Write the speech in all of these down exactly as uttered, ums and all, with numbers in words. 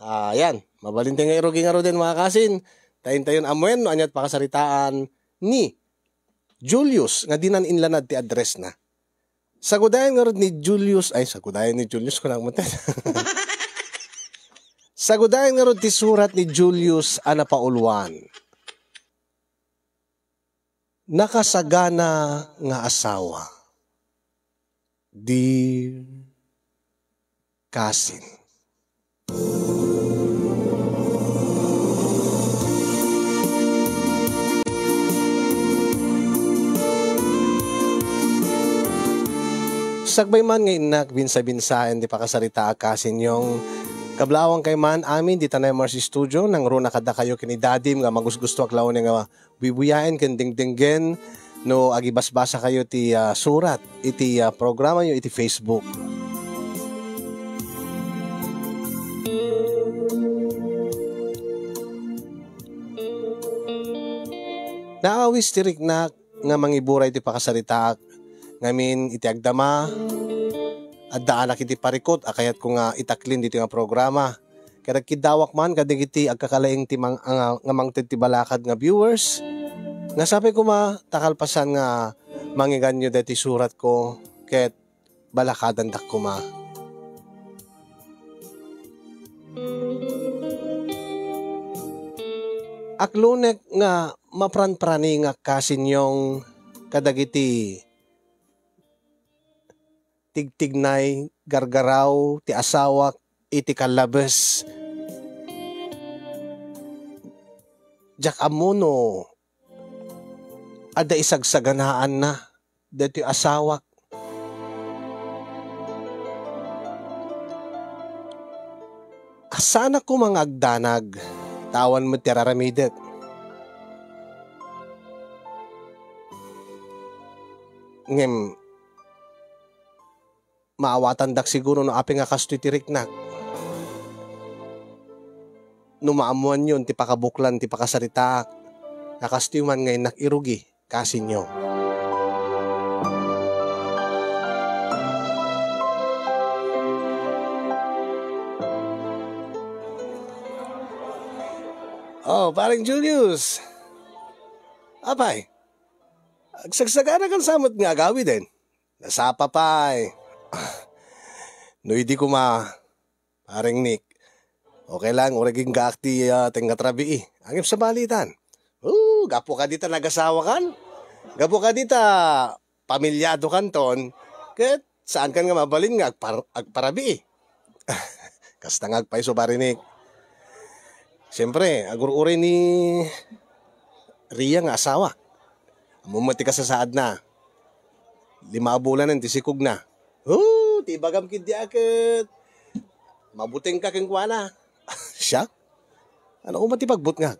Ta, yan, mabalin ti nga irugi ngaruden, mga kasin. Ta intayon amuen no aniat pakasaritaan ni Julius nga dinan inlanad ti address na. Sagudayan ngarud ni Julius, ay, sagudayan ni Julius, kunam met. Sagudayan ngarud ti surat ni Julius a napauluan. Nakasagana nga asawa. Dear Kasin. Sakbay man nga innak binsa-binsaen ti pakasaritaak, Kasin, nga kablaawangkayo man amin dita Nemars Studio, nangruna kadakayo ken ni Dadim nga magusgustoak laeng nga bubuyaen ken dengdenggen no agibasbasakayo ti, ah, surat iti, ah, programayo iti Facebook. Naawis ti riknak nga mangibura iti pakasaritaak, ngamin iti agdama, addaanak iti parikut a kayatko nga itaklin ditoy nga programa. Ket agkiddawak man kadagiti agkakalaing ti mang-, nga, nga mangted ti balakad nga viewers. Nga sapay koma, ta kalpasan nga mangiganyo daytoy suratko, ket balakadandak koma. Aklonek nga mapranpraningak, Kasin, kadagiti tigtignay, gargaraw ti asawak iti kallabes. Diak ammo no adda isagsaganaanna daytoy asawak. Saanak koma nga agdanag, ta awan met ti ar-aramidek. Ngem, maawatandak siguro no apay nga kastoy ti riknak. No maammoanyon ti pakabuklan ti pakasaritaak, nga kastoy man nga innak irugi, Kasin. Oh, Pareng Julius. Apay, agsagsaganakan sa met nga agawiden? Nasapa pay. No idi koma, Pareng Nick, okay lang, uray inggaak ti, ah, tengnga ti rabii. Ngem sabali itan. Oh, gapu kadi ta nagasawakan? Gapu kadi ta pamilyadokanton? Ket saankan nga mabalin nga agpar-, agparabii? Kasta nga agpayso, Pareng Nick. Siempre, agur-uray ni Ria nga asawa. Ammom met ti kasasaadna. Lima a bulanen ti sikogna. Oh, ti ibagam ketdi a ket mabutengka kenkuana. Siak? Ania koma ti pagbutngak?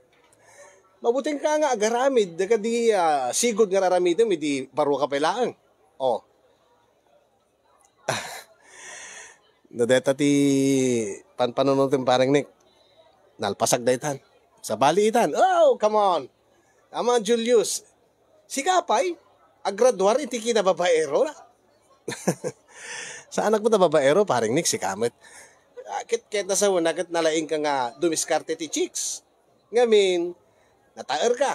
Mabutengka nga agaramid kadi, ah, sigud nga aramidem idi baruka pay laeng. Oh. No dayta ti panpanunotem, Pareng Nick, nalpasak daytan. Sabali itan. Oh, come on. Come on, Julius. Sika pay, agraduar iti kinababaero na. Saanak met a babaero, Pareng Nick, sika met. Ah, ket, ket nasawen, ket nalaingka nga dumiskarte ti chicks. Ngamin, nataerka.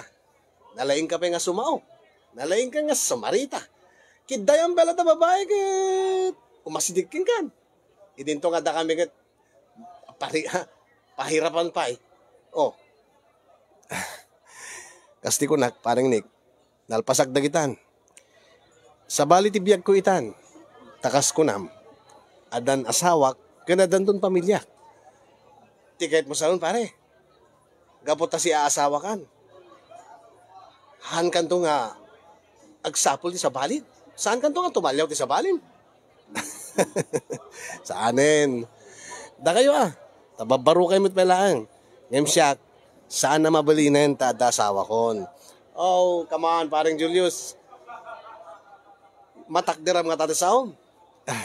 Nalaingka pay nga sumao. Nalaingka nga sumarita. Kiddayam pay latta babai ket umasideg kenkan. Idinto nga dakami ket pari-, pahirapan pay. Oh. Kas ti kunak, Pareng Nick, nalpasak dagitan. Sabali ti biagko itan, ta kas kunam, addan asawak ken addanton pamiliak. Ti kayatmo sawen, pare, gapu ta siaasawakan, haankanto nga agsapul ti sabalin? Saankanto nga tumalliaw ti sabalin? Saanen. Dakayo a, ta babbarukay met pay laeng. Ngem siak, saan a mabalinen ta adda asawakon. Oh, come on, Pareng Julius. Matakderam nga ta ti saom. Ah,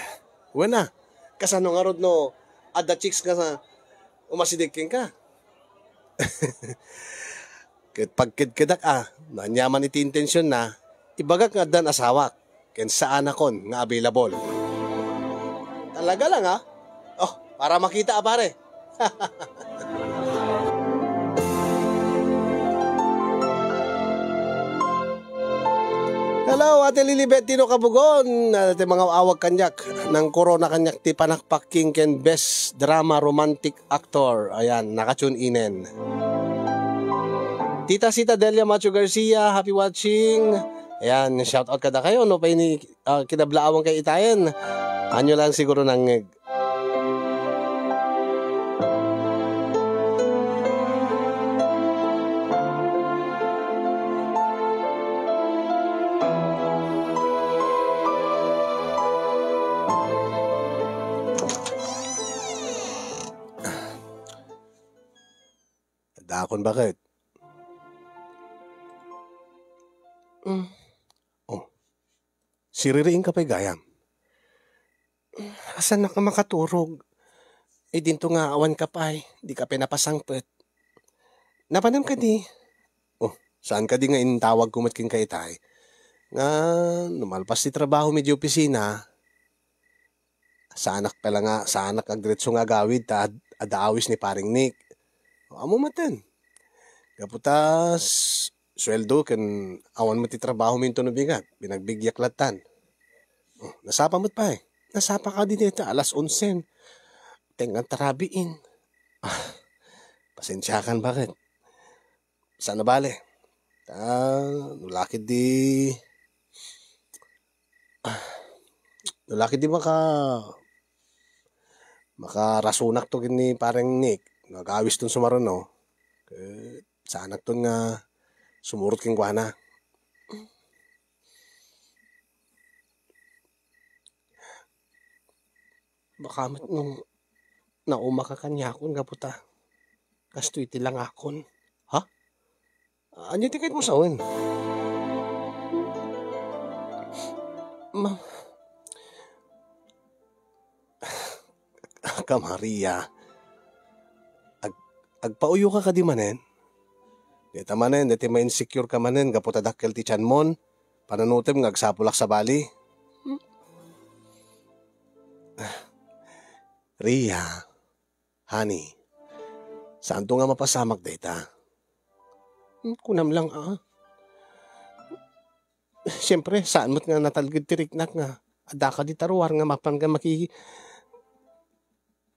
wen a, kasano ngarud no adda chicks nga sa-, umasideg kenka? Ket pagkedkedak a, no ania man iti intensionna, ibagak nga addan asawak, ken saanakon nga available. Talaga lang, ah? Oh, para makita a, pare. Hello, Ate Lilibet Tino Kabugon. Ah, ti mga awag kaniak, nang korona kaniak ti panakpakking ken best drama romantic actor. Ayan, naka-tune inen. Tita Sita Delia Macho Garcia, happy watching. Ayan, shout out kada kayo, no, pa ini, ah, kinablaawan kay itayen. Anyo lang siguro nangngeg. Dakon, bakit? Mm. Oh. Siririing ka pay gayam. Asannak a makaturog? Idinto nga awan ka pay, di ka pay napasangpet. Napanem kadi? Oh, saan kadi nga intawag ko met kenka itay? Nga, no malpas ti trabaho mi di opisina, saanak pala nga, saanak agdiretso nga agawid ta ad-, adda awis ni Paring Nick. O, ammo maten. Gapu ta s-, sueldo ken awan met ti trabaho minto no bigat, pinagbigyak lattan. Oh, nasapa met pay. Nasapa kadi dita alas onsen. Tengngan ta rabiin. Ah, pasensiakan, bakit? Saan a bale. Ta, no lakit di, ah, no lakit di maka-, makarasunak to ken ni Pareng Nick, no agawis ton sumaruno, ket saanak ton nga sumurot kenkuana. Baka met no nauma ka kaniakon gapu ta kastoy ti langakon. Ha? Ania ti kayatmo sawen? Ma-, Ka Maria. Ag-, agpauyo ka kadi manen? Deta manen, deti ma-insecure ka manen gapu ta dakkel ti tianmon. Pananutem nga agsapulak sabali. Hmm. Ria, honey, saanto nga mapasamak dayta? Hmm, kunam lang, ah. Siempre, saan met nga natalged ti riknak nga adda kadi ta ruar nga mapan nga maki-,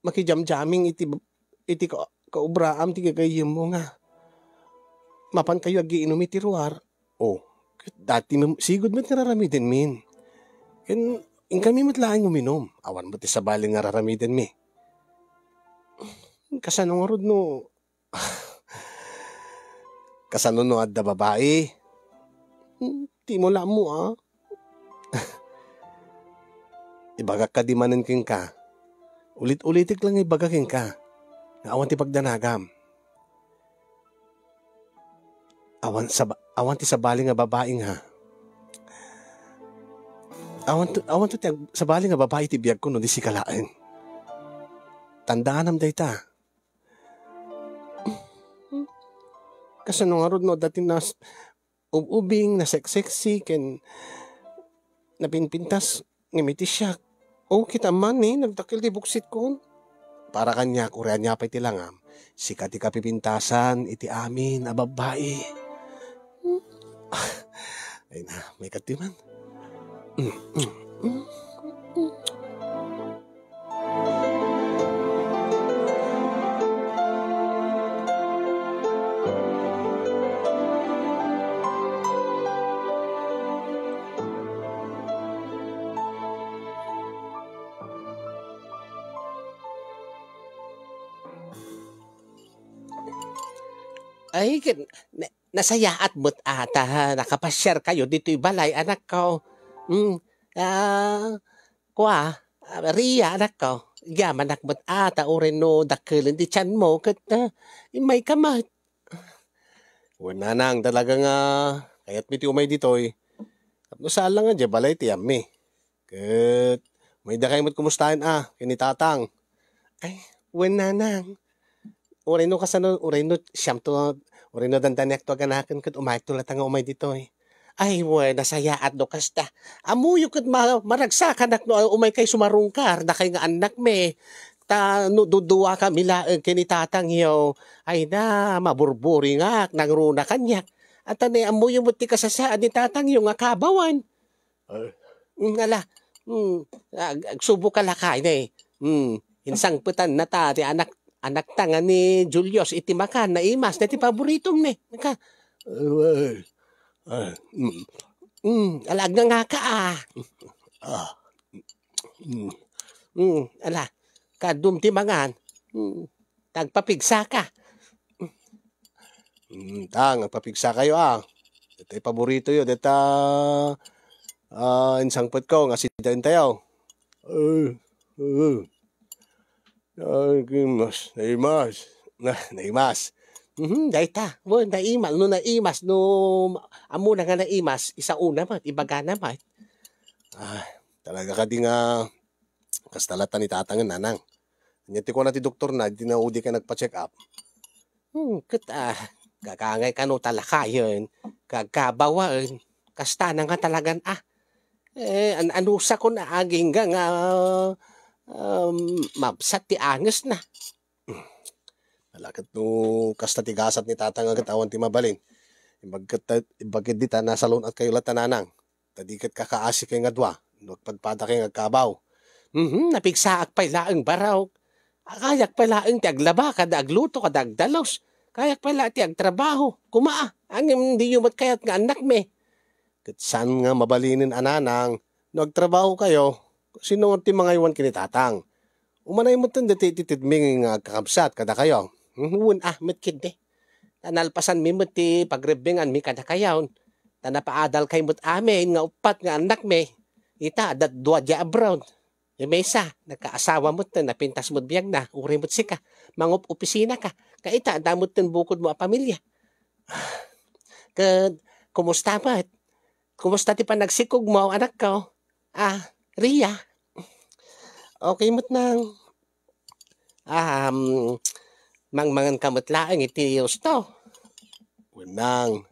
makijamjaming iti, iti ka-, kaubraam ti gagayyemmo nga mapan kayo agiinum iti ruar. Oh, ket dati mem-, sigud met nga raramidenmin. Ken inkami met laeng uminum. Awan met ti sabali nga raramidenmi. Kasano ngarud no Kasano no adda babai? Hmm, di mo la ammo, ah. Ibagak kadi manen kenka. Ulit-ulitek lang nga ibaga kenka nga awan ti pagdanagam. Awan saba-, awan ti sabali nga babai nga. Awan to, awan to ti ag-, sabali nga babai ti biagko no di sika laeng. Tandaanam dayta. Kasano ngarud no adda ti nas-, ub-ubing, naseksexy, ken napinpintas nga mitisiak? O, kita man, eh, nagdakkel ti buksitkon. Para kaniak, uray ania pay ti langam, sika ti kapipintasan iti amin a babbai. Ay na, may kadti man. Ay, ken-, na-, nasayaat met ata, nakapasiar kayo ditoy balay, anakko. Hmm, ah, kua, ah, Ria, anakko. Agyamanak met ata, uray no dakkelen ti tianmo, ket, ah, immayka met. Wen, nanang, talaga nga kayatmi ti umay ditoy. Tapno saan lang nga diay balay ti ammi. Ket, umayda kayo met kumustaen a, ken ni Tatang. Ay, wen, nanang. Uray no kasano, uray no siamto, uray no dandaniakto a ganaken ket umayakto latta nga umay ditoy. Ay, wen, nasayaat no kasta. Ammoyo ket ma-, maragsakanak no umay kay sumarungkar, dakay nga annakmi. Ta no duduakami laeng ken ni tatangyo, ay na, maburburingak, nangruna kaniak. Ata ne, ammoyo met ti kasasaad ni tatangyo nga kabawan. Ay. Mm, ala, mm, ag-, agsubo ka lakay ne. Mm, insangpetanna ta ti anak, anakta nga ni Julius iti makan, naimas, daytoy paboritom ne. Naka-, Ay, ay, mm. Mm, ala, agngangaka, ah. Ah. Mm. Mm, ala, kaadum ti mangan. Mm, tagpapigsaka. Mm, tang, agpapigsakayo, ah. Daytoy paboritoyo, dayta, ah, insangpetko nga sida intayo. Eh, eh. Naimas, naimas. Na, naimas. Mhm, dayta. Wen, naimas. No naimas, no ammona nga naimas, isaona met, ibagana met. Ah, talaga kadi nga kasta latta ni tatangen, nanang. Ania ti kuna ti doktorna, idi na udiken nagpa-check up? Hmm, ket, ah, kakangay kano ta lakayen, kagkabawaen, kastana nga talagan, ah. Eh, an-, anusakon a agingga nga, um, mabsat ti angesna. Ala ket no kasta ti gasat ni tatang a ket awan ti mabalin. Imbag ket ta-, imbag ket dita nasalun-atkayo latta, nanang. Ta di ket kakaasi kay nga dua, no agpadpadakay nga agkabaw. Mhm, napigsaak pay laeng barok. Kayak pay laeng ti aglaba, kada agluto, kada agdalus. Kayak pay la ti agtrabaho. Kumaa, ngem diyo met kayat nga annakmi. Ket saan nga mabalinen a nanang, no agtrabahokayo, sino ti mangaywan ken ni tatang? Umanay metten daytoy itedmi nga agkakabsat kadakayo. Mhm, wen a, met ketdi. Ta nalpasanmi met ti pagrebbenganmi kadakayo. Ta napaadalkay met amin nga uppat nga annakmi. Ita, adda dua diay abroad. Ti maysa, nagkaasawa metten, napintas met biagna, uray met sika, mangup-opisinaka. Ket ita, adda metten bukodmo a pamilya. Ket, kumusta met? Kumusta ti panagsikogmo, anakko? Ah, Ria? Okay met nang. Um, mangmangan ka met laeng iti husto. Wen nang.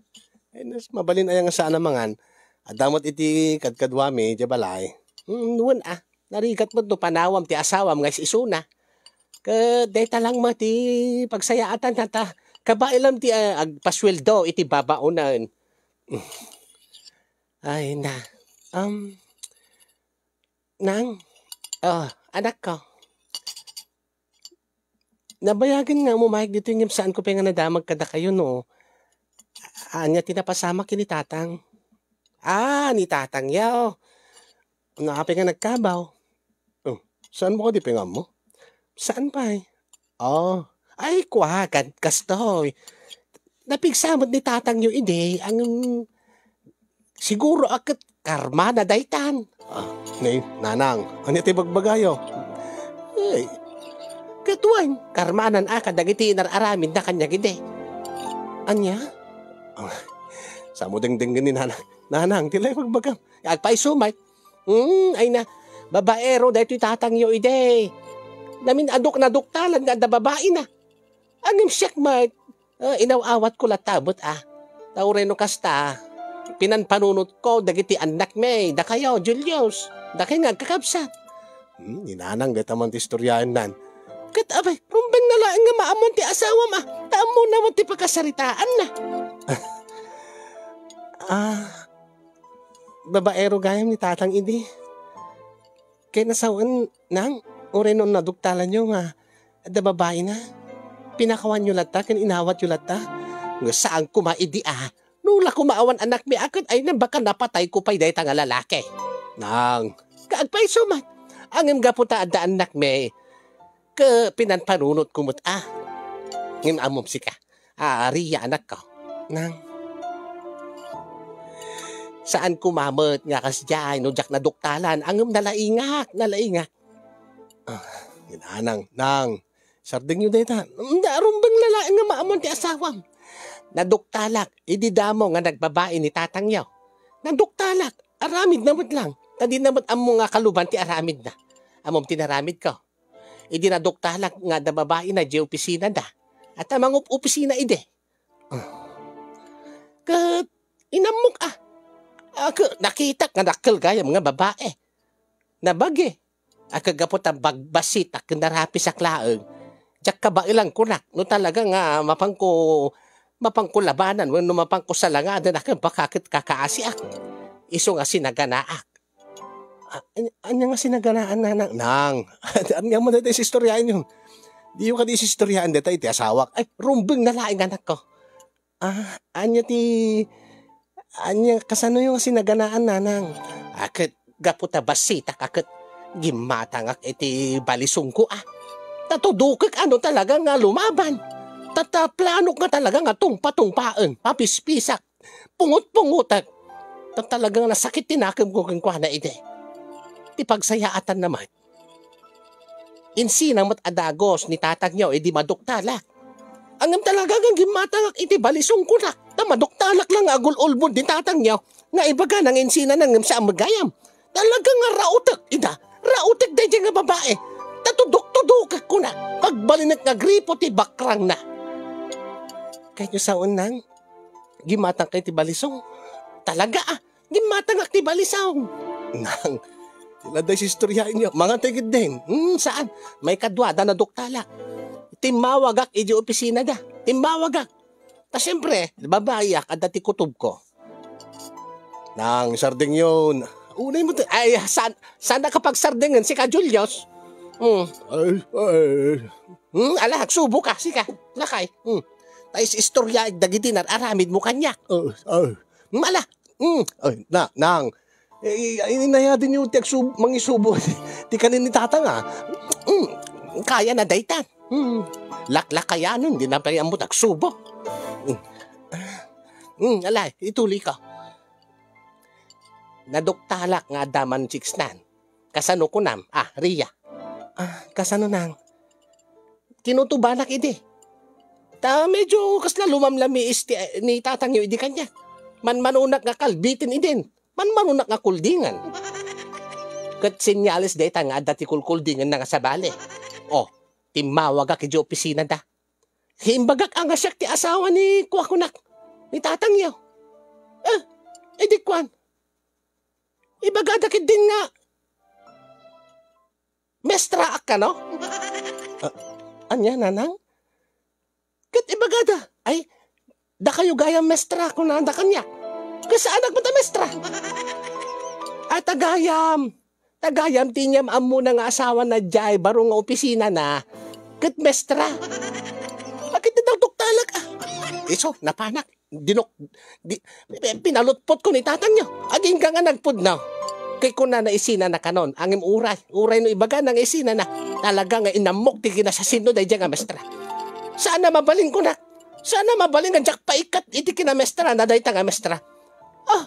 Ay, nas-, mabalin aya nga saan a mangan. Adda met iti kadkaduami, diay balay. Hmm, wen a. Narigat met no panawam ti asawam nga is-isuna. Ket dayta lang met ti pagsayaatan ta. Kabaelam ti, ah, agpasueldo iti babaonen. Ay na. Um, nang, ah, anakko. Nabayagen nga umayeg ditoy ngem saanko pay nga nadamag kadakayo no ania ti napasamak ken ni tatang. Ah, ni tatangyo. Ania pay nga nagkabaw? Oh, saanmo kadi pay nga ammo? Saan pay? Oh. Ay, kuan, kastoy. Napigsa met ni tatangyo idi, ang siguro a ket karmana daytan. Ah, nay, nanang, ania ti bagbagayo? Ay, ket wen, karmanan a kadagiti inar-aramidna kaniak idi. Ania? Ah, samo dengdenggen ni nanang. Nanang, ti la bagbagam. Agpayso met. Hmm, ay na, babaero daytoy tatangyo idi. Namin-adok, naduktalan nga adda babaina. Ngem siak met, ah, inaw-awatko latta met, ah. Ta uray no kasta, pinanpanunotko dagiti annakmi, dakayo, Julius, dakay nga agkakabsat. Hmm, ni nanang dayta man ti istoryaennan. Ket abay, rumbengna laeng nga maammon ti asawam, ah. Ta ammona met ti pakasaritaanna. Ah, babaero gayam ni tatang idi. Ket nasawen, nang, uray no naduktalanyo nga adda babaina, pinakawanyo latta ken inawatyo latta. Nga saan koma idi a, no la koma awan annakmi a ket ay na baka napatayko pay dayta nga lalaki. Nang, kaagpayso met. Ngem gapu ta adda annakmi, ket pinanpanunotko met a. Ngem ammom sika, ah, Ria, anakko. Nang, saan koma met nga kasdiay no diak naduktalan, ngem nalaingak, nalaingak. Ah, inanang, nang, sardengyo dayta. Rumbeng la laeng nga maammon ti asawam. Naduktalak, idi damo nga nagbabai ni tatangyo. Naduktalak, aramidna met lang. Ta dina met ammo nga kaluban ti aramidna. Ammom ti naramidko. Idi naduktalak nga adda babaina diay opisinada. Ata mangup-opisina idi. Ah. Ket inammok a. Ah, ket nakitak nga dakkel gayam nga babai. Nabagi. A, ket gapu ta bag-, bassitak ken narapisak laeng, diak kabaelan kunak no talaga nga mapanko, mapanko labanan wenno mapanko salangaden a ket baka ket kakaasiak. Isu nga sinaganaak. A-, an-, ania nga sinaganaan, nanang? Nang, ania man dayta isistoriaenyo? Diyo kadi isistoriaan dayta iti asawak? Ay, rumbeng na laeng, anakko. Ah, ania ti, ania, kasanoyo nga sinaganaan, nanang? A, ket gapu ta bassitak a ket gimmatangak iti balisongko, a. Ta tudokek a no talaga nga lumaban. Ta, ta planok nga talaga nga tungpa-tungpaen, papispisak, pungot-pungotek. Ta talaga nga nasakit ti nakemko kenkuana idi. Ti pagsayaatanna met, insina met a dagus ni tatangyo idi maduktalak. Ngem talaga nga gimmatangak iti balisongko na, ta maduktalak la nga agul-ulbod ni tatangyo nga ibagana nga insinana ngem saan met gayam. Talaga nga raotek ida, raotek daydiay nga babae. Ta tudok-tudokek kuna, pagbalinek nga gripo ti bakrangna. Kayatyo sawen, nang, gimmatangka iti balisong? Talaga, a. Gimmatangak ti balisong. Nang, sila dayta isistoriaenyo. Mangantay ketdin. Hmm, saan? Maikadua, da naduktalak. Timmawagak iti opisinada. Timmawagak. Ta siempre, babaiak, adda ti kutobko. Nang, sardengyon. Unay mo ti, ay, saan, saan na kapagsardenggen, sika, Julius? Hmm. Ay, ay. Hmm, ala, agsubo ka, sika. Lakay. Hmm. Ta is-istoriaek dagiti nar-aramidmo kaniak. Ay, ay. Hmm, ala. Hmm. Ay, na, nang. Eh, eh, inayadinyo ti agsub-, mangisubo ti kanin ni tatang, a. Hmm. Kayana dayta. Hmm. Laklakayanon, di na pay ammot agsubo. Hmm. Hmm, ala, ituli ka. Naduktalak nga adda man chicks nan. Kasano kunam? Ah, Ria. Ah, kasano, nang? Kinutubanak idi. Ta medyo kasla lumamlamiis ti, ni tatangyo idi kaniak. Manmanunak nga kalbitin idin. Manmanunak nga kuldingan. Ket senyales dayta nga adda ti kulkuldinganna nga sabali. O, timmawagak idi opisinada. Imbagak a nga siak ti asawa ni kuakunak, ni tatangyo. Eh, idi kuan, ibagada ketdin nga mestraak kano? Ah, ania, nanang? Ket ibagada, ay, dakayo gayam mestra, kunada kaniak. Ket saanak met a mestra. Ay, ta gayam. Ta gayam ti inyam ammona nga asawana diay baro nga opisinana ket mestra. Aket ti duktalak, a. Isu, napanak. Dinok, di, pi-, pinalutpotko ni tatangyo. Agingga nga nagpudno. Ket kunana isinana kanon, ngem uray, uray no ibagana nga isinana, talaga nga inammok ti kinasasinno daydiay nga mestra. Saan a mabalin kunak. Saan a mabalin nga diak paikkat iti kinamestra na dayta nga mestra. Ah,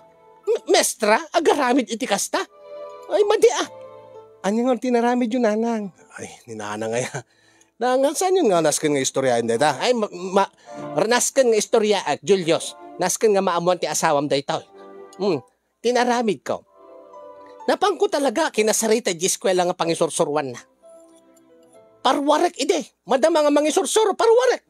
m-, mestra? Agaramid iti kasta? Ay, madi, a. Ania nga ti naramidyo, nanang? Ay, ni nanang aya. Nangan, saanyon nga nasken nga istoryaen dayta? Ay, ma-, ma-, nasken nga istoryaak, Julius. Nasken nga maammoan ti asawam daytoy. Hmm, ti naramidko. Napanko talaga kinasarita di eskuela nga pangisursuruanna. Parwarek idi. Madama nga mangisursuro, parwarek.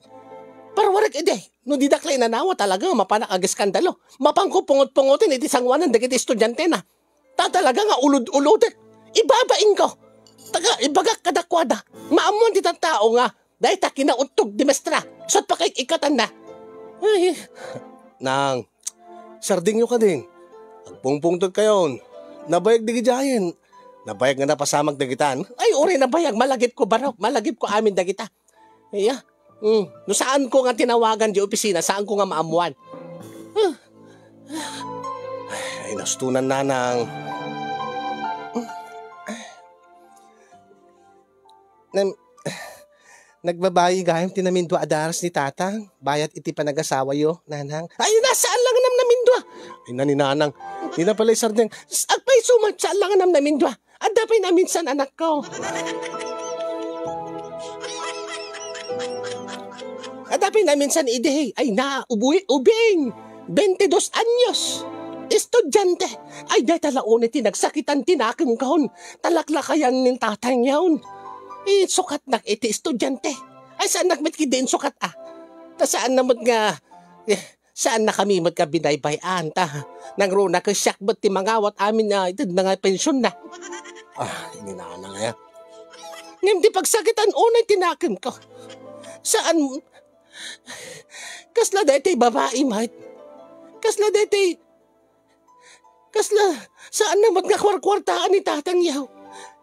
Parwarek idi. No didak la inanawa, talaga nga mapanak ageskandalo. Mapanko pungot-pungoten iti sanguanan dagiti estudiantena. Ta talaga nga ulod-ulodek. Ibabainko. Taga, ibagak kadakuada. Maammoan ti tattao nga dayta kinauttog ti mestra. Sut pakaik-ikkatanna. Ay. Nang, sardengyo kadin. Agpungpungtod kayon. Nabayag dagidiayen. Nabayag nga napasamak dagitan. Ay, uray nabayag. Malagipko barok. Malagipko amin dagita. Iya. Hmm. No saanko nga tinawagan di opisina, saanko nga maammuan. Ah. Ay, nastunan, nanang. Nam-, nagbabayi gayam ti namindua a daras ni tatang, bayat iti panagasawayo, nanang. Ay, na, saan la nga namnamindua? Ay, na ni nanang. Di na pala isardeng. S-, agpayso man, saan la nga namnamindua? Adda pay naminsan, anakko. Adda pay naminsan idi, ay na, ubuy-, ubing. Bente dos anyos. Estudiante. Ay, dayta la unay ti nagsakitan ti nakemkon. Talaklakayan ni tatangyon. Insukatnak iti estudiante. Ay, saannak met ketdi insukat, a. Ta saanna met nga, eh, saannakami met nga binaybay-an, ta nangruna ket siak met ti mangawat amin a itedna nga pensionna. Ah, ni nanang aya. Ngem ti pagsakitan unay ti nakemko. Saan, kasla daytoy babai met. Kasla daytoy, kasla, saan na met nga kuarkuartaan ni tatangyo.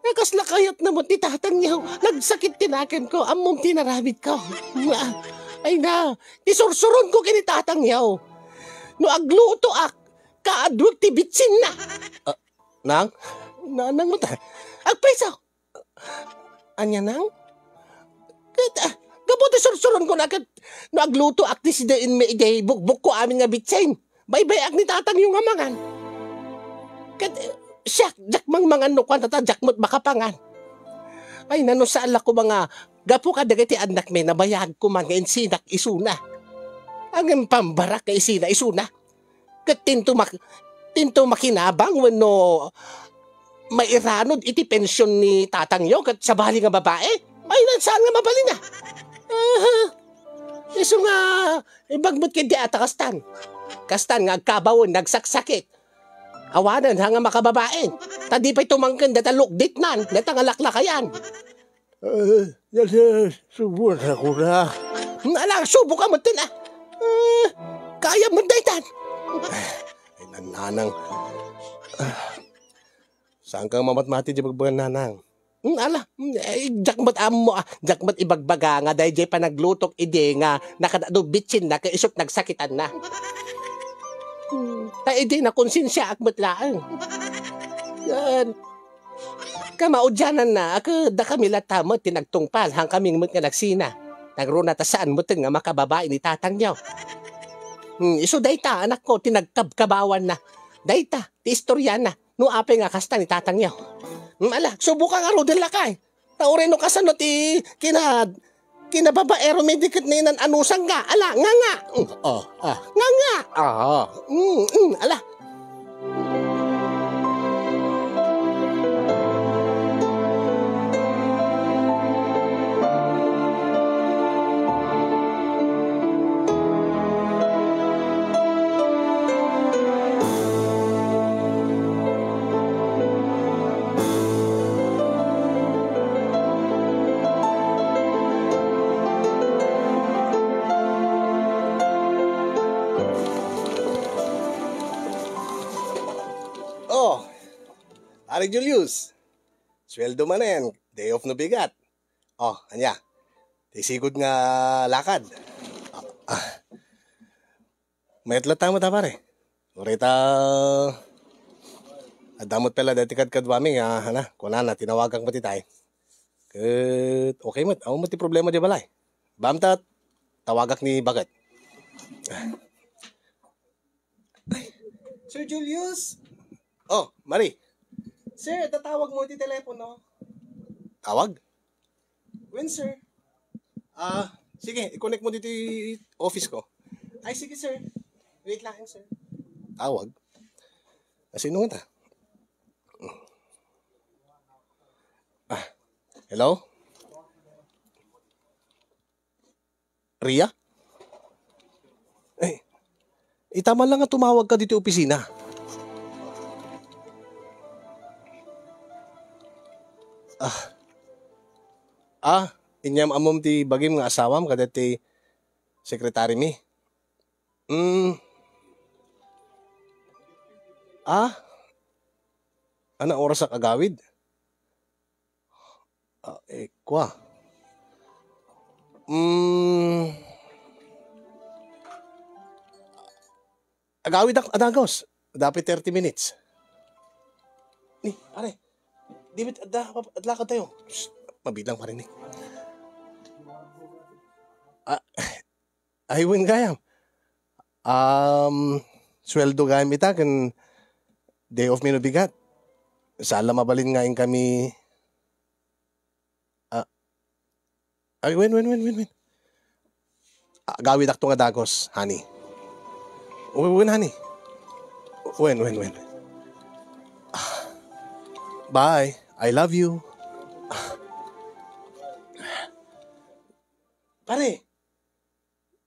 Nga kasla kayatna met ni tatangyo. Nagsakit ti nakemko, ammom ti inaramidko. Nga, ay na, ti sursuronko ken ni tatangyo. No aglutoak, kaadwek ti bitsinna. Ah, nang? Nanang met, ah. Agpriso! Ania, nang? Ket, ah, gapu ti sursuronko na ket no aglutoak ti sidaenmi idiay bukbukko amin nga bitsin, baybay-ak ni tatangyo nga mangan. Ket, eh, siak, diak mangmangan no kuan ta diak met makapangan. Ay, nano saan la koma nga gapu kadagiti annakmi, nabayagko man nga insinak isuna. Ngem pambarak nga isina isuna. Ket tinto mak-, tinto makinabang wenno mairanod iti pension ni tatangyo ket sabali nga babae? Ay, na, saan nga mabalin a? Aha. Isu nga, ibag met ket di ata kastan. Kastan nga agkabawen, nagsaksakit. Awanen, ha nga makababain. Ta di pay tumangken, data lukditnan, data nga laklakayan. Eh, yan, eh, subuan ako na. Ala, subo ka met, ah. Eh, kaya met daytan. Ay, nananang. Ah, saan ka mamatmati di bagbagan, nanang? Hmm, ala, hmm, eh, diak met ammo, ah, diak met ibagbaga nga daydiay panaglutok idi nga nakadado bitsin na kay isut nagsakitan na. Hmm, ta idi na konsensiaak met laeng. Yan. Kamaudiananna, a, ket dakami latta met ti nagtungpal, han kami met nga nagsina. Nagruna ta saan met nga makababai ni tatangyo. Hmm, isu dayta, anakko, ti nagkabkabawanna. Dayta, ti istoriana. No apay nga kasta ni tatangyo. Hmm, ala, subo ka ngaruden lakay. Ta uray no kasano ti kina-, kinababaero mi di ket nainan-anusan ka. Ala, nganga. Mm, oh, ah. Nganga. Ah. Mm, mm, ala. Oh, Pare Julius. Sweldo manen, day off no bigat. Oh, ania? Ti sigud nga lakad. Ah, ah. Mayat latta met a, pare. Uray ta, adda met pay la daytoy kadkaduami nga, ana, kunana, tinawagak met itay. Ket, okay met, awan met ti problema di balay. Bamtat, tawagak ni Baket. Sir Julius? Oh, Mari. Sir, tatawag mo ti telepono. Tawag? When, sir? Ah, sige, i-connect mo dito yung office ko. Ay, sige, sir. Wait lang, sir. Tawag? Ah, sino nga ta? Ah, hello? Ria? Eh, ita man lang nga tumawag ka dito opisina. Ah. Ah, inyam-amom ti bagim nga asawam kada ti sekretari mi. Mm. Ah? Ana oras ak agawid? Ah, eh, kwa. Mm. Agawid ak a dagus. Dapat thirty minutes. Ni, pare. David, adda, adlakad tayo. Shh, mabilang, pare, ni. Ah, ay, wen gayam. Um, sweldo gayam ita, ken day off mi no bigat. Saan la mabalin nga inkami, ah, ay, wen, wen, wen, wen, wen. Ah, gawid akto nga dagos, honey. Wen, wen, honey. Wen, wen, wen. Ah, bye. I love you. Ah. Pare,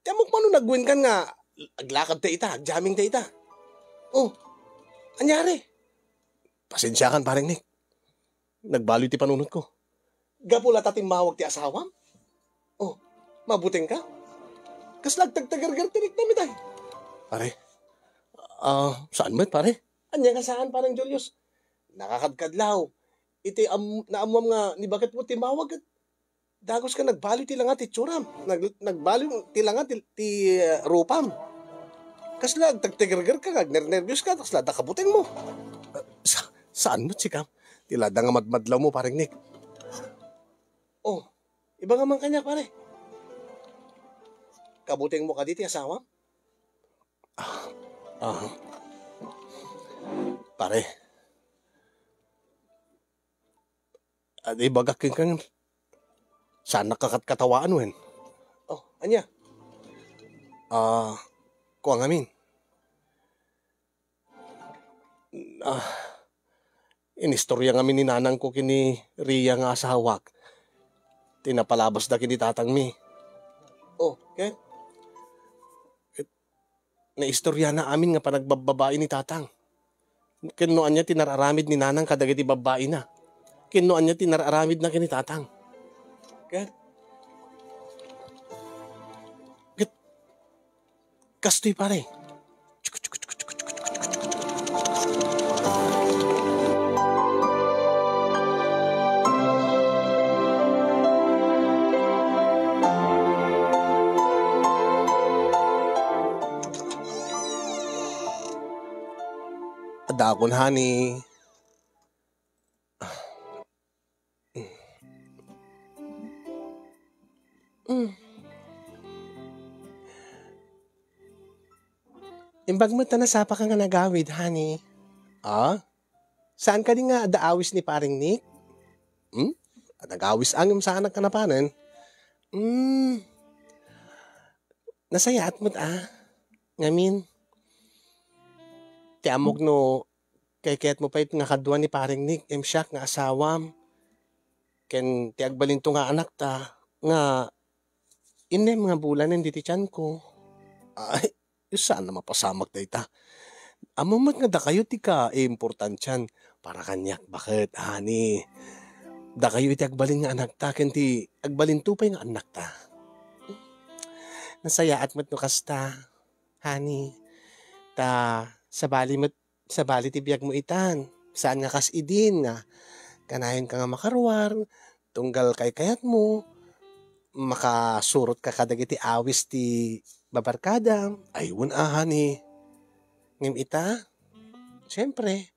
ti ammok man no nagwenkan nga aglakad ta ita, agjamming ta ita. Oh, anyari? Pasensiakan, Pareng Nick. Nagbaloy ti panunotko. Gapu la ta timmawag ti asawam? Oh, mabutengka? Kasla agtagtagerger ti riknam itay. Pare, ah, saan met, pare? Ania nga saan, Pareng Julius? Nakakadkadlaw. Iti am-, naammoam nga ni baketmo timmawag ket dagus ka nagbaliw ti langa ti itsuram. Nag-, nagbaliw ti langa ti, ti, ah, rupam. Kasla agtagtegerger ka, agnernerbios ka, kasla adda kabutengmo. Ah, sa-, saan met sika? Ti ladda nga madmadlawmo, Pareng Nick. Oh, ibagam man kaniak, pare. Kabutengmo kadi ti asawam? Ah, ah. Pare. Adi ibagak kenka, saannak kakatkatawaan wen? Oh, ania? Ah, kua ngamin. Ah, inistorya ngamin ni nanangko ken ni Ria nga asawak ti napalabasda ken ni tatangmi. Oh, ket? Naistoryana amin nga panagbabbabai ni tatang. Ken no ania ti nararamid ni nanang kadagiti babbaina. Ken no ania ti nararamidna ken ni tatang. Ket, ket, kastoy, pare. Adakon, honey. Mm. Imbag met ta nasapaka nga nagawid, honey. Ah? Saan kadi nga adda awis ni Pareng Nick? Hmm? Nagawis angem saanak a napanen? Hmm. Nasayaat met, ah. Ngamin, ti ammok no kaykayatmo pay nga kadua ni Pareng Nick, em, siak nga asawam. Ken ti agbalinto nga anakta, nga innem nga bulanen diti tianko. Ay, saan a mapasamak dayta. Ammom met nga dakayo ti kaimportantian para kaniak, baket, honey. Dakayo iti agbalin nga anakta ken ti agbalinto pay nga annakta. Nasayaat met no kasta, honey. Ta sabali met sabali ti biagmo itan. Saan nga kas idin nga kanayonka nga makaruar, tunggal kaykayatmo, makasurotka kadagiti awis ti babarkadam. Ay, wen a, honey. Ngem ita, siempre,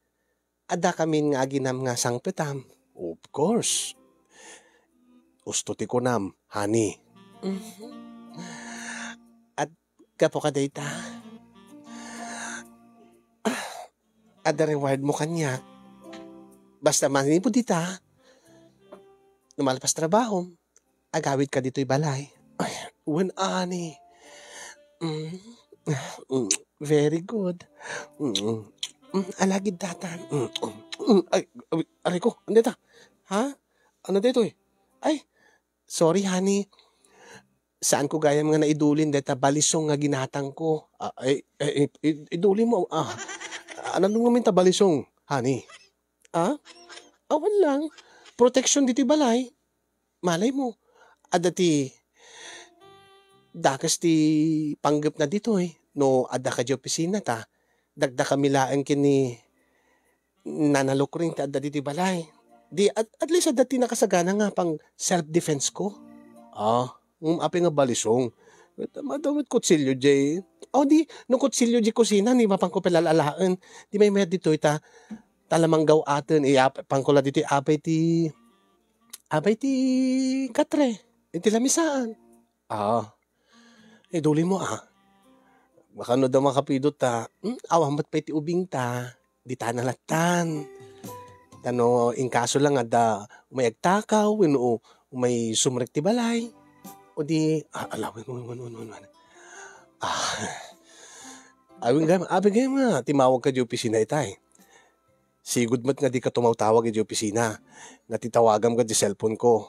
adda kamin nga aginam nga sangpetam. Of course. Usto ti kunam, honey. Mhm. At gapu kadayta, ah, adda reward mo kaniak. Basta manipud ita, no malpas trabahom, agawidka ditoy balay. Ay, wen, honey. Mm, mm, very good. Mm, mm, alagid datan. Mm, mm, mm, ay, ay, aray ko, ano deta? Ha? Ano detoy? Ay, sorry, honey. Saanko gayam nga naidulin deta balisong nga ginatangko. Ah, ay, ay, i-, i-, idulin mo, ah. Ano ngamin ta balisong, honey? Ah? Awan lang. Protection ditoy balay. Malay mo, adda ti dakes ti panggepna ditoy. No adda ka di opisina ta, dagdakami laeng ken ni Nana Lukring ti adda ditoy balay. Di, at, at least adda ti nakasagana nga pang self-defense ko. Ah, ngem apay nga balisong? Ket madawit kutsilyo jay. O di, no kutsilyo jay kusina, ni mapanko pay lala-alaen. Di maymayat ditoy ta, ta la manggaw-aten, iyap-, panko la ditoy apay ti, apay ti katre, iti lamisaan. Ah, iduli mo, ah. Baka no da makapidot ta, hmm, awan met pay ti ubing ta, di ta nalattan. Ta no inkaso lang adda umay agtakaw, wenno umay sumrek ti balay. O di, ah, ala, wen, wen, wen, wen, wen, wen. Ah, ay, wen, gayam, abi, gayam nga, timawag ka di opisina itay. Sigud met nga di ka tumawtawag di opisina, nga ti tawagam ka di cellphone ko.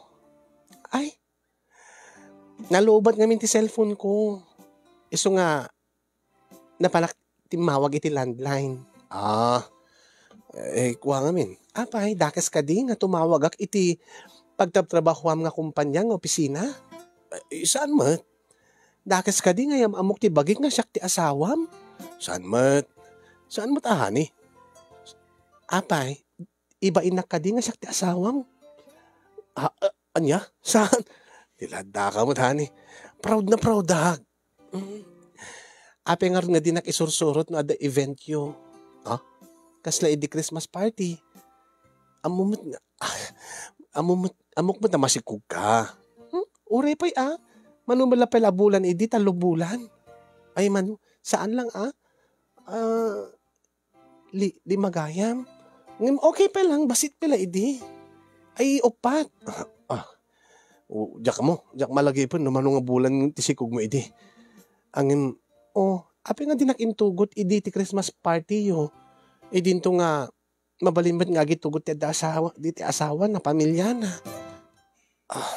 Ay, nalubat ngamin ti cellphone ko. Isu nga, napanak timmawag iti landline. Ah, eh, kua ngamin. Apay, dakes kadi nga tumawagak iti, pagtrabtrabahoam nga kompania nga opisina? Ay, saan met? Dakes kadi nga yam-ammok ti bagik nga siak ti asawam? Saan met? Saan met a, honey? Apay, ibainak kadi nga siak ti asawam? Ah, ah, ania? Saan? Ti laddaka met, honey. Proud na proud ak. Mm. Apay ngarud nga dinak isursurot no adda eventyo? Ha? Kasla idi Christmas party? Ammom met nga, ah, ammom met, ammok met a masikog ka. Hmm? Uray pay, ah. Mano met la pay la bulan idi, tallo bulan. Ay, mano, saan lang, ah. Ah, li-, lima gayam. Ngem okay pay lang, bassit pay la idi. Ay, uppat. Ah, ah. O, diak mo, diak malagipen no mano nga bulan ti sikog mo idi. Ngem, oh, apay nga dinak intugot idi ti Christmas party yo. Idinto nga mabalin met nga agitugot ti adda asawa, di ti asawa na, pamilya na. Ah,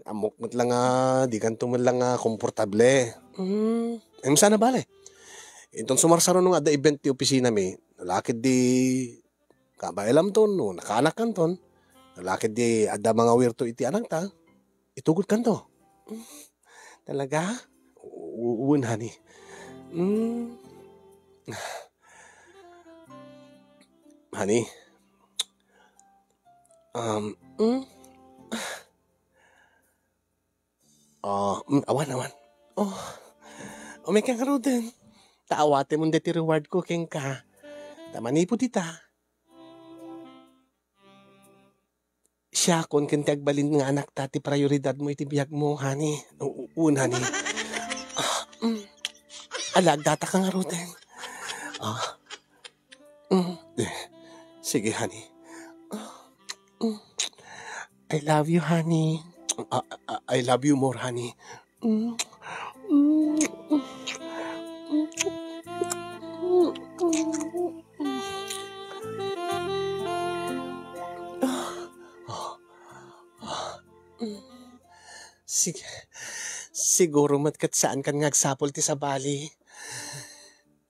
ammok met la nga, di kanto met la nga komportable. Hmm, em, sana bale. Inton sumarsaruno nga adda event ti opisina mi, nalakid di kabaelamton, no, nakaanakkanton, nalakid di adda mangawirto iti anakta, itugot kanto. Talaga? U-, wen, honey. Mm. Honey. Um, mm. Ah, mm, awan, awan. Oh. Umay ka ngaruden. Ta awatem daytoy reward ko kenka. Ta manipud ita, siakon ken ti agbalin nga anakta ti prioridad mo iti biag mo, honey. U-, u-, un, honey. Ah, mm. Ala, agdata ka ngaruden. Ah. Mm. Eh, sige, honey. Ah, mm. I love you, honey. Ah, ah, I love you more, honey. Mm. Mm. Sig-, siguro met ket saan kan nga agsapul ti sabali.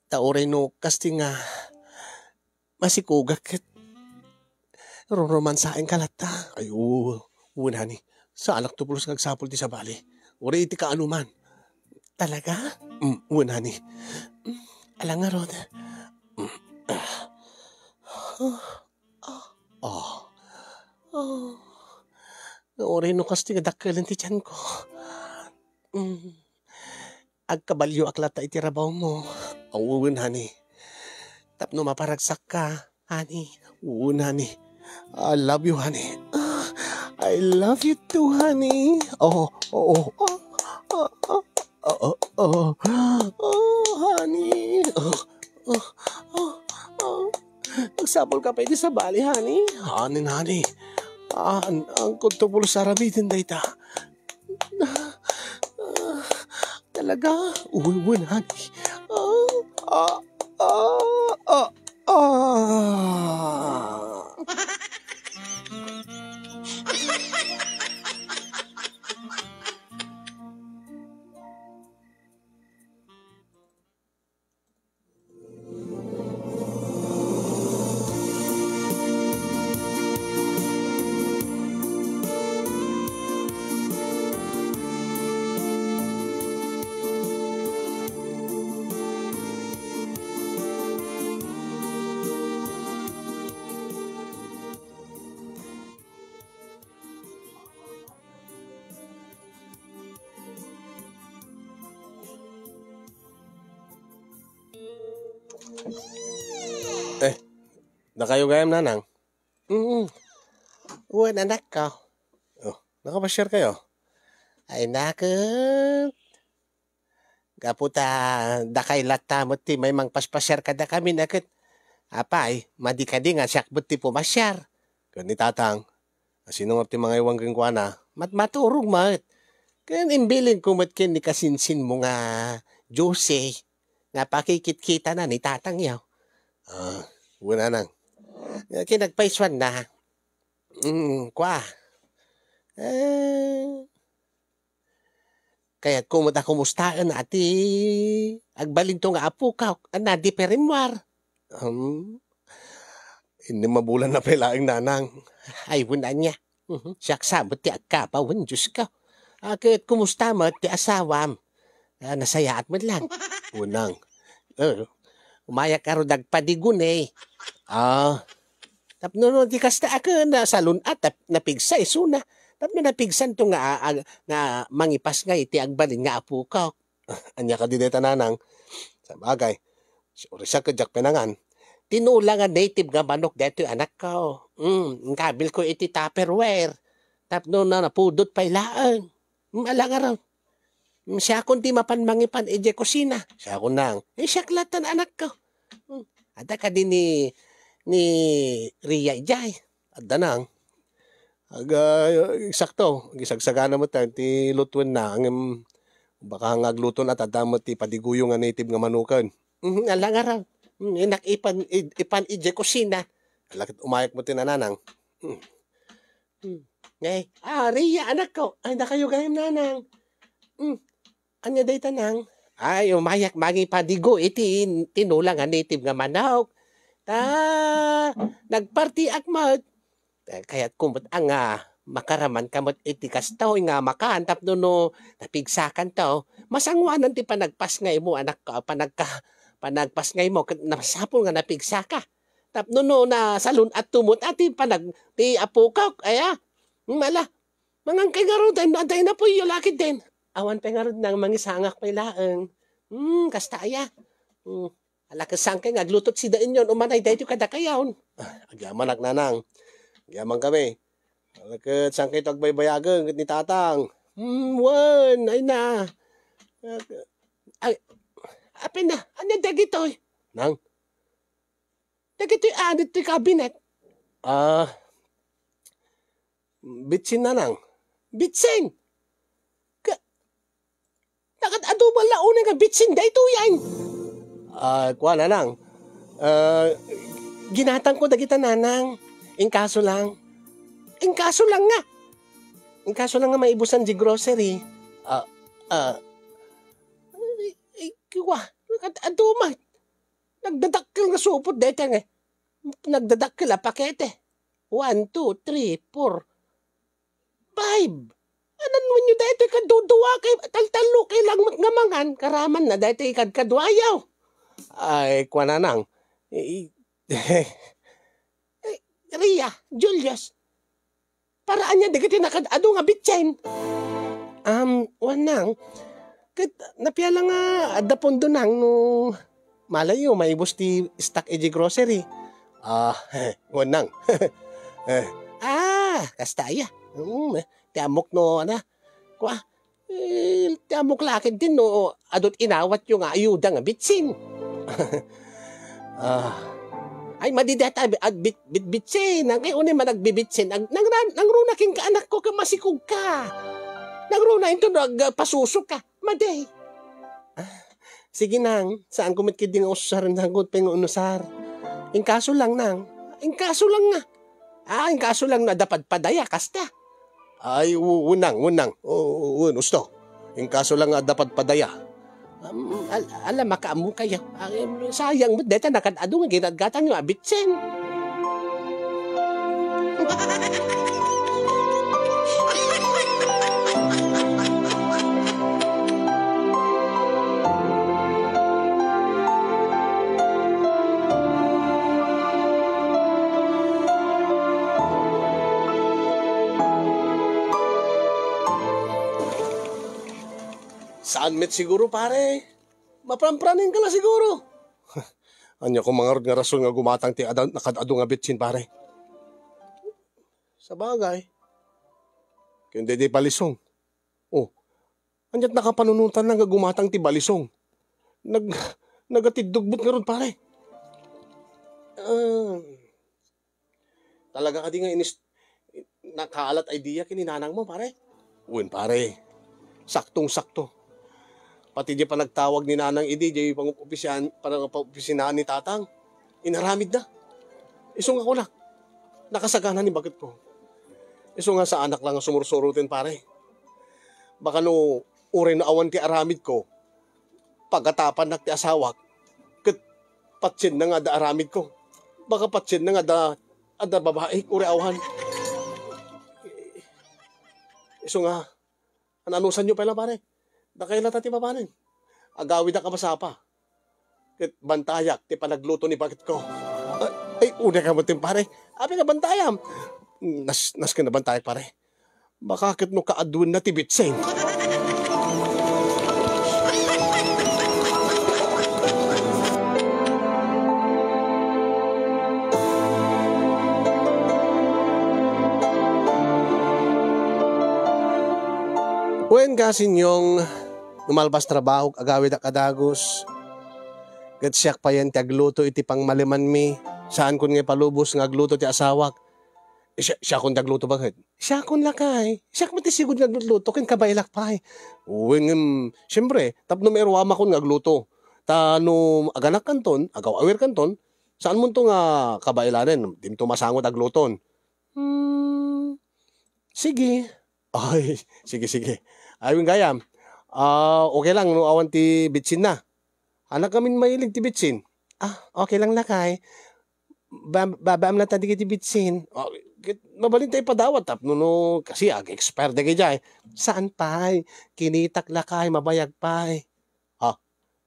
Ta uray no kasta nga masikogak ket ruromansaen ka latta. Ay, oo. Wen, honey. Saanak to pulos nga agsapul ti sabali. Uray iti kaanoman. Talaga? Mm, wen, honey. Mm, ala ngarud. Mm, ah. Ah. Ah. Ah. Nga uray no kasta nga dakkelen ti tianko. Mm. Agkabalioak latta iti rabaw mo. Aw, wen, honey. Tapno maparagsakka, honey. Wen, honey. I love you, honey. Ah, I love you too, honey. Oh, oh, oh. Ah, ah, ah. Oh, oh, oh. Oh, honey. Oh, oh, oh, oh. Agsapulka pay iti sabali, honey. Honey, honey. Ah, an-, angkod to pulos aramiden dayta. Ah, talaga? Uy, wen, honey. Ah, ah, ah, ah, ah. Eh, dakayo gayam, nanang? Mm. Wen, anakko. Oh, nakapasiar kayo? Ay, naket. Gapu ta dakay latta met ti maymang paspasiar kadakami, naket. Apay, madi kadi nga siak met ti pumasiar. Ken ni tatang, a sino nga ti mangaywan kenkuana? Mat-, maturog met. Ken imbilinko met ken ni kasinsinmo nga Jose nga pakikitkitana ni tatangyo. Ah, wen, nanang. Kinagpaisuanna. Mm, kua. Eh, kayatko met a kumustaen a ti agbalinto nga apok a nadiperimmuar. Hmm. Innem a bulan na pay laeng, nanang. Ay, wen, ania. Mhm. Siak sa met ti agkabawen, Diyos ko. Ah, ket kumusta met ti asawam? Ah, nasayaat met lang. Unang. Eh, umayak karo dagpadigon eh. Ah, tapno no, di kasta a ket nasalun-at, nap-, napigsa isuna. Tapno napigsanto nga, ah, ah, nga mangipasngay ti agbalin nga apokak. Ania kadi dayta, nanang? Sabagay, siak ket diak pinangan. Tinola nga native nga manok daytoy, anakko. Mm, inkabilko iti Tupperware. Tapno na napudot pay laeng. Mm, ala ngarud. Mm, siakon ti mapan mangipan idiay kusina. Siakon nang. Eh, siak latta, anakko. Mm, adda kadi ni, ni Ria idiay? Adda nang. Aga, eksakto, agisagsagana met ti lutuenna, ngem baka nga agluto na, adda met ti padiguyo nga native nga manoken. Mhm, ala ngarud. Mm, inak ipan, id-, ipan idiay kusina. Ala ket umayak met ti nanang. Mm. Mm. Ngay, ah, Ria, anakko. Ay, dakayo gayam, nanang. Mm. Ania dayta, nang? Ay, umayak mangipadigo iti tinola nga native nga manok. Ta, nagpartiak met. Eh, kayatko met a nga makaramanka met iti kastoy nga makan tapno no napigsakanto, masangoanan ti panagpasngaymo, anak, panagka-, panagpasngaymo ket masapul nga napigsaka. Tapno no nasalun-atto met a ti panag-, ti apokak, aya. Hmm, ala, mangankay ngarud, dayta, dayta inapuyyo la ketdin. Awan pay ngarud nang mangisangak pay laeng. Hmm, kasta aya. Hmm. Ala, ket saankay nga agluto ti sidaenyo no umanay daytoy kadakayo. Ah, agyamanak, nanang. Agyamankami. Ala, ket saankayto agbaybayagen ket ni tatang. Hmm, wen, ay na. Ay, apay na, ania dagitoy? Nang? Dagitoy anit ti kabinet. Ah, bitsin, nanang. Bitsin? Ka-, Nakad-adu man la unay nga bitsin daytoy, ay. Ah, kua, nanang. Ah, ginatangko dagita, nanang. Inkaso lang. Inkaso lang nga. Inkaso lang nga maibusan di grocery. Ah, ah. Ay, ay, kua. Nakad-adu man. Nagdadakkel nga supot dayta nga. Nagdadakkel a pakete. One, two, three, four, five. Anan wenyo daytoy kadudua kay taltallo kay lang met nga mangan, karaman na daytoy kadkaduayo. Ay, kua, nanang. I-, i-, eh, Ria, Julius, para ania dagiti nakad-adu nga bitsin? Um, wen nang, ket napiala nga adda pondo nang no malayo, maibus ti stock iti grocery. Ah, wen nang. Eh. Ah, kasta aya. Mm, eh, ti ammok no, ana. Kua, eh, ti ammok la ketdin no, adut inawatyo nga ayuda nga bitsin. Ah. Ay, madi dayta, ah, bit-, bit-, bitsin. Ang kay unay man agbibitsin. Ag-, nangra-, nangruna kenka, anakko, ket masikogka. Nangruna inton no agpasusok ka. Madi. Ah, sige nang, saanko met ketdi nga usaren, saanko met pay nga unusar. Inkaso lang nang. Inkaso lang nga. Ah, inkaso lang no adda padpadaya, kasta. Ay, u-, wen nang, wen nang. O, u-, wen, usto. Inkaso lang nga adda padpadaya. Um, al-, ala, makaammo kayo. Ah, em, sayang met dayta nakad-adu nga ginatgatangyo a bitsin. Saan met siguro, pare? Mapranpraning ka la siguro. Ania koma ngarud nga rason nga gumatang ti ada-, nakad-adu nga bitsin, pare? Sabagay. Ken daydi balisong. Oh, ania't nakapanunotan lang nga gumatang ti balisong? Nag-, nagatiddog met ngarud, pare. Ah, talaga kadi nga inis-, nakaalat idea ken ni nanang mo, pare? Wen, pare. Saktong-sakto. Pati di panagtawag ni nanang idi, di pang-, opisian-, panag-, opisinaan ni tatang. Inaramid na. Isu nga kunak, nakasagana ni baketko. Isu nga saanak lang nga sumursuroten, pare. Baka no, uray no awan ti aramidko, pagatapannak ti asawak, ket patienna nga adda aramidko. Baka patienna nga adda, adda babaik, uray awan. Isu nga, an-anusanyo pay la, pare. Dakay lata ti mabanen. Agawidak a masapa. Ket bantayak ti panagluto ni baketko. Ay, unay ka met, pare. Apay nga bantayam? Nas-, nasken a bantayak, pare. Baka ket no kaaduen na ti bitsin. Wen, Kasinyong, no malpas trabahok, agawidak a dagus. Ket siak payen ti agluto iti pangmalemanmi. Saankon nga ipalubos nga agluto ti asawak. Sia-, siakon ti agluto, baket? Siakon lakay. Siak met ti sigud nga aglutluto ken kabaelak pay. Wen, ngem, siempre, tapno mairuamakon nga agluto. Ta no aganakkanton, agaw-awirkanton, saanmonto nga kabaelanen, dinto masango ti agluton. Hmm, sige. Ay, sige, sige. Ay, wen gayam. Ah, okay lang no awan ti bitsinna. Anak amin mahilig ti bitsin. Ah, okay lang lakay. Ba-, babaam latta dagiti bitsin. Ah, ket mabalin ta ipadawat tapno no kasi ag-expire dagijay. Saan pay? Kinitak lakay, mabayag pay. Ah,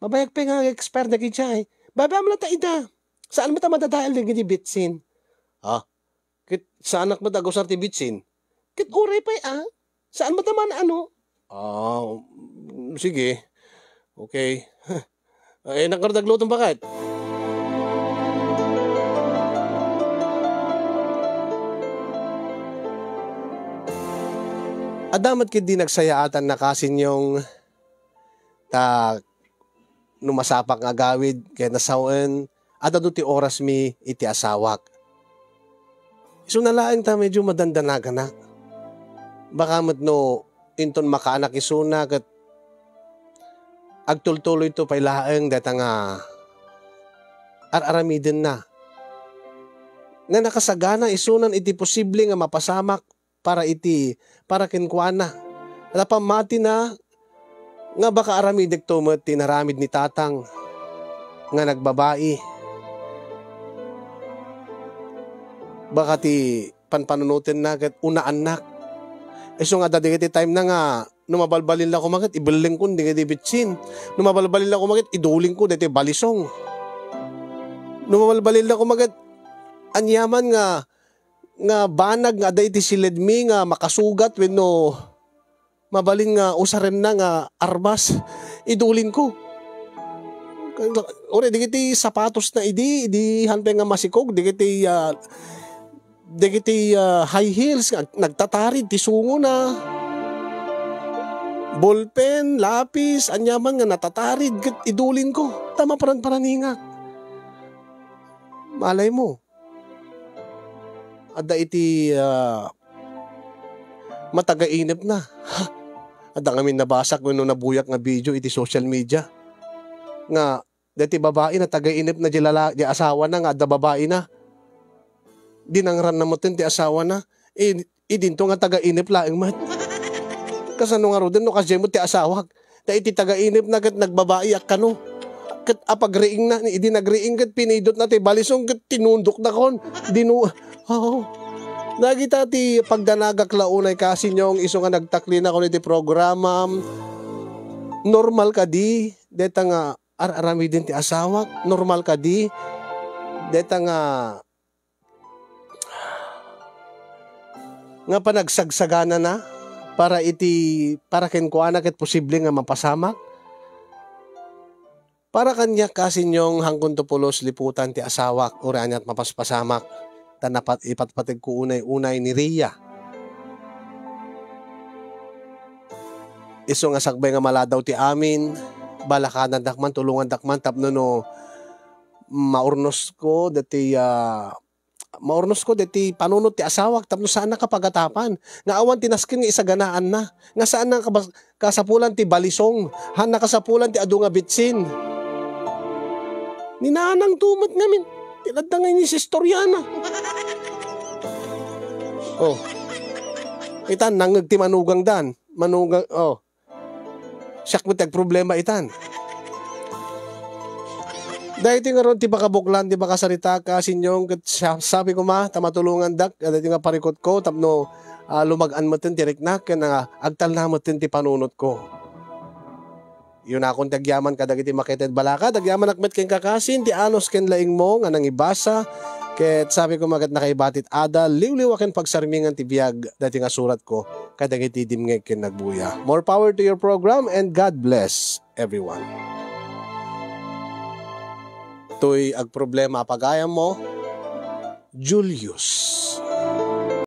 mabayag pay nga ag-expire dagijay. Babaam latta ida. Saan met a madadael dagiti bitsin? Ah, ket saanak met a agusar ti bitsin. Ket uray pay, ah. Saan met a man-ano? Ah, mm, sige. Okay. Ay, nakardag lutong baket. Adda met ketdi nagsayaatan na Kasinyong, ta no masapak nga agawid ket nasawen, adda ti orasmi iti asawak. Isuna laeng ta medyo madandanaganak. Baka met no inton makaanak isuna ket agtultuloyto pay laeng dayta nga ar-aramidenna. Nga nakasagana isunan iti posible nga mapasamak para iti, para kenkuana. Ta pammatina nga baka aramidekto met ti inaramid ni tatang nga nagbabai. Baka ti panpanunotenna ket unaannak. Isu nga adda dagiti time na nga no mabalbalin la koma ket ibellengkon dagiti bitsin. No mabalbalin la koma ket idulingko dagiti balisong. No mabalbalin la koma ket aniaman nga nga banag nga adda iti siledmi nga makasugat wenno mabalin nga usarenna nga armas, idulinko. Uray, dagiti sapatosna idi, idi han pay nga masikog, dagiti, ah, dagiti, ah, high heels nga nagtatarid ti sungona. Ballpen, lapis, aniaman nga natatarid ket idulinko. Ta maparan-paraningak. Malay mo, adda iti, ah, matagainepna. Adda ngamin nabasak wenno nabuyak nga video iti social media nga dati babai natagainepna di lala-, di asawana nga adda babaina. Dinangranna metten ti asawana. Eh, idinto nga tagainep laeng met. Kasano ngaruden no kasdiay met ti asawak? Ta iti tagainepna ket nagbabai a kano. Ket apagriingna, idi nagriing ket pinidotna ti balisong ket tinundoknakon. Dinu-, oh. Dagita ti pagdanagak la unay Kasinyong isu nga nagtaklinakon iti programam. Normal kadi deta nga ar-aramiden ti asawak? Normal kadi deta nga nga panagsagsaganana para iti, para kenkuana ket posible nga mapasamak? Para kaniak, Kasinyong, hangkonto pulos liputan ti asawak, uray aniat mapaspasamak, ta napat-, ipatpategko unay-unay ni Ria. Isu nga sakbay nga maladaw ti amin, balakanandak man, tulongandak man tapno no maurnosko dati, ah, maurnosko deti panunot ti asawak tapno saanna kapagatapan nga awan ti nasken nga isaganaanna, nga saanna kabas-, kasapulan ti balisong, hanna kasapulan ti adu nga bitsin. Ni nanang tumet ngamin, ti ladda nga inisistoriana. Oh. Itan, nangngeg ti manugang dan. Manugang, oh. Siak met ti agproblema itan. Daytoy ngarud ti pakabuklan ti makasarita, Kasinyong, ket sa-, sabi koma, ta matulongandak, daytoy nga parikutko, tapno ah, lumag-an metten ti riknak ken, ah, agtalna metten ti panunotko. Iyonakon ti agyaman kadagiti makita iti balakad. Agyamanak met kenka, kasin, ti anus ken laingmo nga nangibasa. Ket sabi ko, magat nakaibati ti adal, liwliwa ken pagsarmingan ti biag daytoy nga suratko kadagiti dimngeg ken nagbuya. More power to your program and God bless everyone. Toy agproblema a pagayammo, Julius.